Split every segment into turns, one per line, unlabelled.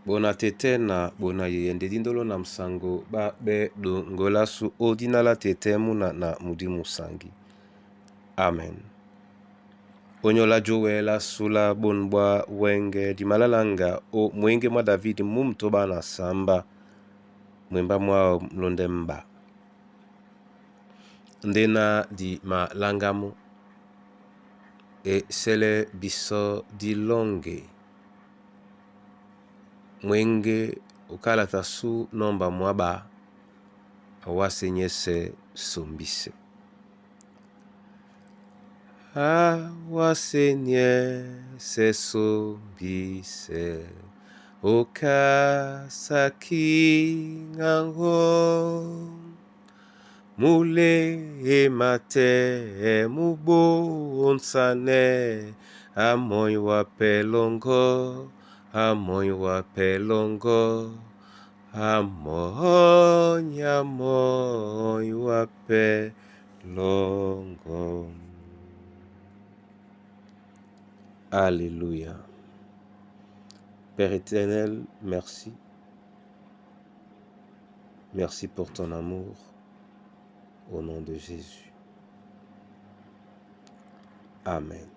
Bona tete na bona yeye nde dindolo na msango ba be dongolasu o dina la tete muna na mudi musangi. Amen. Onyola jowela sula bonbwa wenge dimalalanga o mwenge mwa David mumtoba na samba mwemba mwao mlonde mba. Ndena di malangamu e sele biso dilonge mwenge ukalata su nomba mwaba awasenyese sombise. Awasenyese sombise okasakingango mulema te mubonsane amoy wa pelongo amoy wa pelongo amoy amoy wa pelongo. Alléluia. Père éternel, merci. Merci pour ton amour. Au nom de Jésus. Amen.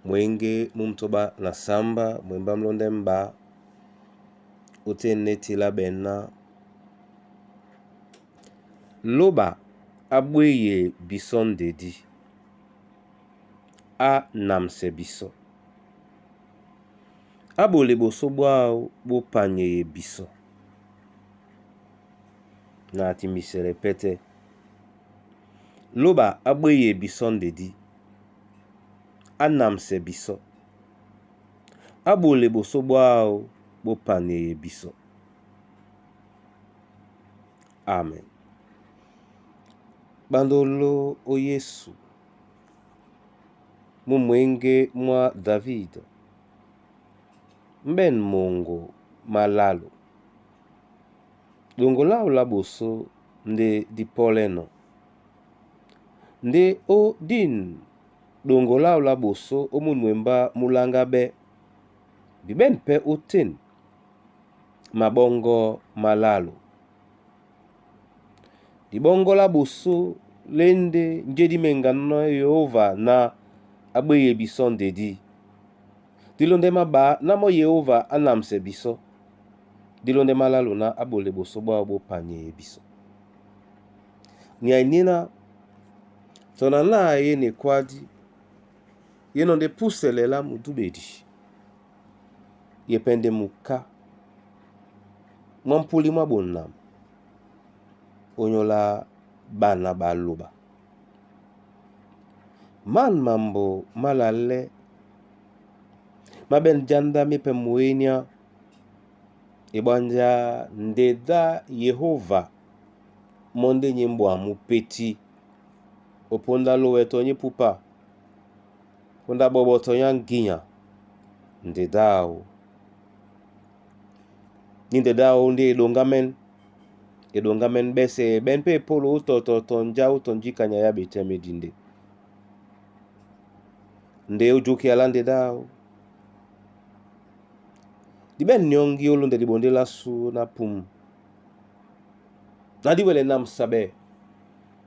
Mwenge mumtoba na samba mwemba mlonde mba ote neti la bena loba abweye biso ndedi a namse biso abole boso bwao bopanyeye biso na atimbisele pete loba abweye biso ndedi anamse biso abole boso bwao bopanyeye biso. Amen. Bandolo o Yesu mumwenge mwa David mben mongo malalo dongolao la boso nde dipoleno nde o din dongolao la boso o munwemba mulanga be biben pe oten mabongo malalo libongo la boso lende nje dimengano Yehova na abweye biso ndedi dilonde maba na mo Yehova anamse biso dilonde malalo na abole boso bwao bopanyeye biso. Nyainina tona na ye nekwadi ye nonde puselela mudubedi ye pende muka mwa mpuli mwa bonam onyola bana baloba man mambo malale maben janda mipe muenya ebwanja ndeda Yehova monde nyembwa mupeti oponda loweto nye pupa ponda boboto nya nginya ndedao ni ndedao nde edongamen edongamen bese ben pe polo utototo nja utonjikanya ya beteme dinde nde ojuki ala ndedao diben nyongi olonde dibondela su na pum na diwele na msabe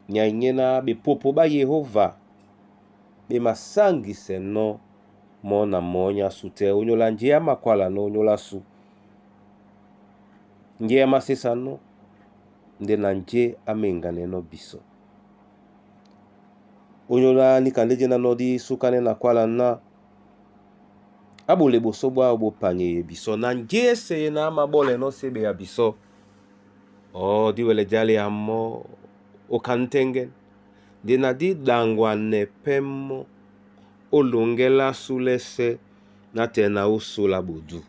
nyaingena bepopo ba Yehova be masangise no mona monya su te onyola nje ya makwala no onyola su nje ya masesa no nde na nje amengane no biso onyola nikande na no di sukane na kwala na abole boso bwao bopanyeye biso na nje ese na mabole no sebe ya biso o diwele jale ya mo okantengen nde na di dangwa nepemo olongela sulese na tena osula bodu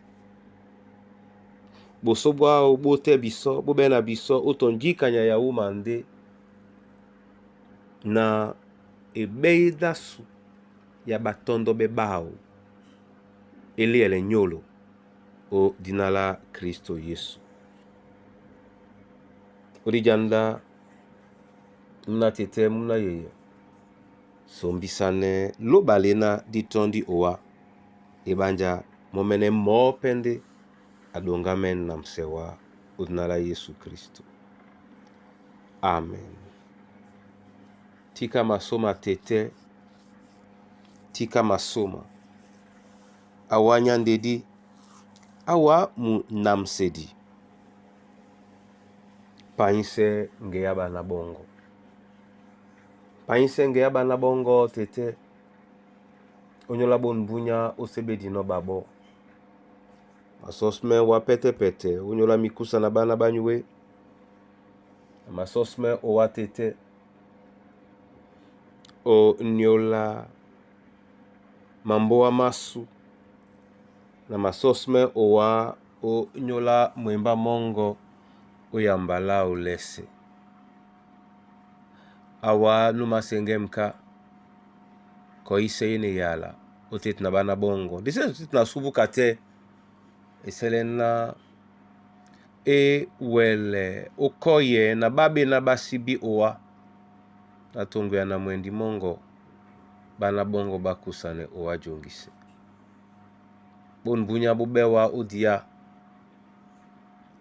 boso bwao bote biso bobena biso otonjikanya ya uma nde na ebeidasu ya batondo bebao eliele nyolo o dinala Kristo Yesu. Odijanda muna tete muna yeye sombisane lobale na ditondi owa ebanja Momene mɔ́ pɛ́ ndé a ɗoŋgámɛ́nɛ́ namsɛ wá ó dina lá Yesu Kristo. Amen. Tika masôma tetɛ, tika masôma. Awa nyandedi, awa mu namsedi. Paínsɛ nge ya bana bongo. Paínsɛ nge ya bana bongo tete. Onyola bon bunya osebedi no babo. Masosme wa pete pete onyola mikusa na bana banyue. Masosme owa tete. O nyola mamboa masu na masosme owa o nyola mwemba mongo oyambala olese. Awa numasengem ka koise yene yala otete na bana bongo. Ndese otete na subuka te esele na e wele okoye na babe na basibi owa na tongo ya na mwendi mongo bana bongo bakusane owa jongise. Bon bunya bobewa odia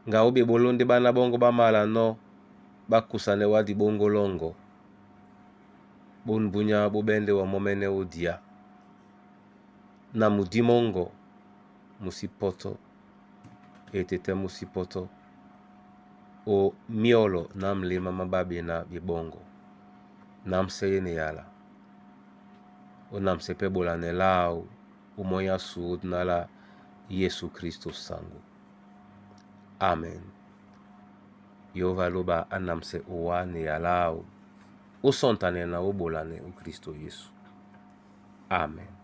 nga obe bolonde bana bongo bamala no bakusane wadi bongo longo. Bon bunya bobende wa momene odia na mudi mongo musipoto etete musipoto o miolo na mlema mababe na bibongo namse yene yala o namse pe bolane lau umoya su nala Yesu Kristo sango. Amen. Yehova loba anamse owa ne yalau osontane na obolane o Kristo Yesu. Amen.